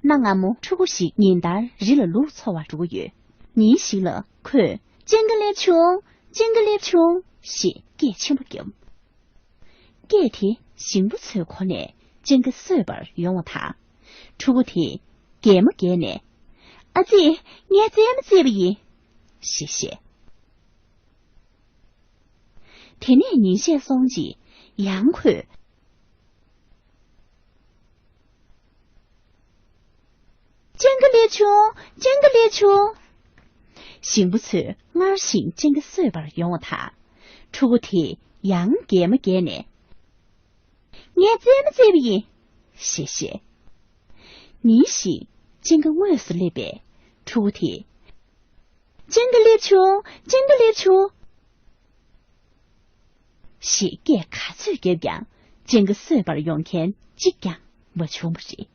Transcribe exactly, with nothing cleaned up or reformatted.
གནའ་སྔ་མོ་ཕྲུ་གུ་ཞིག་ཉིན་ལྟར་རི་ལ་ལུག་འཚོ་བར་འགྲོ་གི་ཡོད། ཉིན་ཞིག་ལ་ཁོས། སྤྱན་ཁ་སླེབས་བྱུང་། སྤྱན་ཁ་སླེབས་བྱུང་ཞེས་སྐད་ཆེན་པོ་བརྒྱབ། སྐད་དེ་ཞིང་པ་ཚོའི་གོ་ནས་སྤྱན་ཁ་གསོས་པར་ཡོང་བ་དང་། ཕྲུ་གུ་དེས་གད་མོ་བགད་ནས། ཨ་ཙི། ངས་རྩེད་མོ་རྩེས་པ་ཡིན། ཞེས་བཤད། དེ་ནས་ཉིན་ཤས་སོང་རྗེས་ཡང་ཁོས། སྤྱན་ཁ་སླེབས་བྱུང་། སྤྱན་ཁ་སླེབས་བྱུང་། ཞིང་པ་ཚོས་སྔར་བཞིན་སྤྱན་ཁ་གསོས་པར་ཡོང་བ་དང་། ཕྲུ་གུ་དེས་ཡང་གད་མོ་བགད་ནས། ངས་རྩེད་མོ་རྩེས་པ་ཡིན། ཞེས་བཤད། ཉིན་ཞིག་སྤྱན་ཁ་དངོས་སུ་སླེབས་པས་ཕྲུ་གུ་དེས། སྤྱན་ཁ་སླེབས་བྱུང་། སྤྱན་ཁ་སླེབས་བྱུང་། ཞེས་སྐད་ག་ཚོད་བརྒྱབ་ཀྱང་སྤྱན་ཁ་གསོས་པར་ཡོང་མཁན་གཅིག་ཀྱང་མ་བྱུང་བ་རེད།